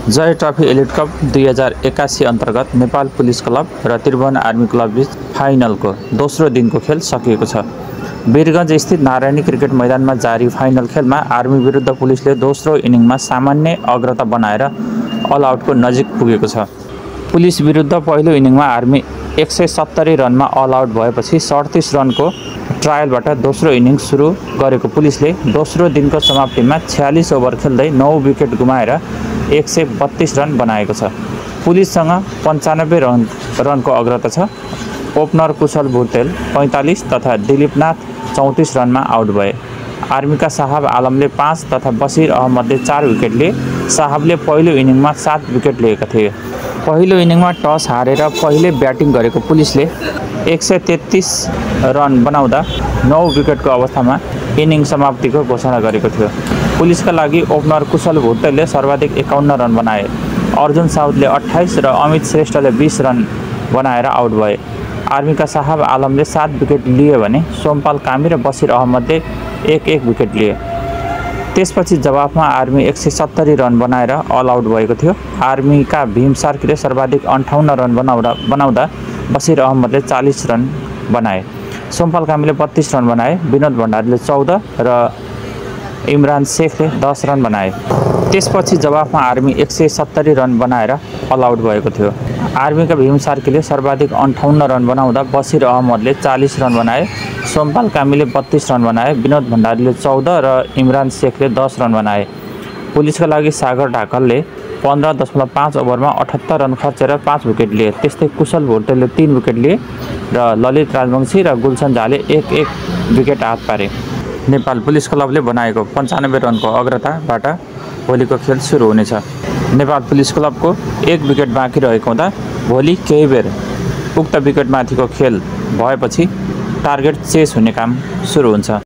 जय trophy elite cup 2081 अन्तर्गत Nepal police club र Tribhuvan army club बीच फाइनलको दोस्रो दिनको खेल सकिएको छ। वीरगञ्ज स्थित नारायणी क्रिकेट मैदानमा जारी फाइनल खेलमा आर्मी विरुद्ध पुलिसले दोस्रो इनिङमा सामान्य अग्रता बनाएर अल आउटको नजिक पुगेको छ। पुलिस विरुद्ध पहिलो इनिङमा आर्मी 170 रनमा अल आउट भएपछि 37 रनको ट्रायलबाट दोस्रो इनिङ सुरु गरेको पुलिसले दोस्रो दिनको समाप्तिमा 46 ओभर खेल्दै 9 विकेट गुमाएर 132 रन बनाएको छ। पुलिससँग 95 रनको अग्रता छ। ओपनर कुशल भुर्तेल 45 तथा दिलीपनाथ 34 रनमा आउट भए। आर्मीका साहब आलमले 5 तथा बसिर अहमदले 4 विकेट लिए। साहबले पहिलो इनिङमा 7 विकेट लिएका थिए। पहिलो इनिङमा टस हारेर पहिले ब्याटिङ गरेको पुलिसले 133 रन बनाउँदा 9 विकेटको अवस्थामा इनिङ समाप्तिको घोषणा गरेको थियो। पुलिसका लागि ओपनर कुशल भुर्तेलले सर्वाधिक 51 रन बनाए। अर्जुन साउदले 28 र अमित श्रेष्ठले 20 रन बनाएर आउट भए। आर्मीका साहब आलमले 7 विकेट लिए भने सोमपाल कामी र बसिर अहमदले 1-1 विकेट लिए। त्यसपछि जवाफमा आर्मी 170 रन बनाएर अल आउट भएको थियो। आर्मीका भीम सार्कीले सर्वाधिक 58 रन बनाउँदा बसिर अहमदले 40 रन बनाए। सोमपाल कामीले 32 रन बनाए। विनोद भण्डारीले 14 र इमरान शेखले 10 रन बनाए। त्यसपछि जवाफमा आर्मी 170 रन बनाएर अल आउट भएको थियो। आर्मीका भीम सार्कीले सर्वाधिक 58 रन बनाउँदा बसिर अहमदले 40 रन बनाए। सोमपाल कामीले 32 रन बनाए। विनोद भण्डारीले 14 र इमरान शेखले 10 रन बनाए। पुलिसका लागि सागर ढाकलले 15.5 ओभरमा 78 रन खर्चेर 5 विकेट लिए। त्यस्तै कुशल भुर्तेलले 3 विकेट लिए र ललित राजवंशी र गुलशन झाले 1-1 विकेट हात पारे। नेपाल पुलिस क्लबले बनाएको 95 रनको अग्रताबाट भोलिको खेल सुरु हुनेछ। नेपाल पुलिस क्लबको 1 विकेट बाँकी रहेको हुँदा भोलि केही बेर उक्त विकेटमाथिको खेल भएपछि टार्गेट चेस हुने काम सुरु हुन्छ।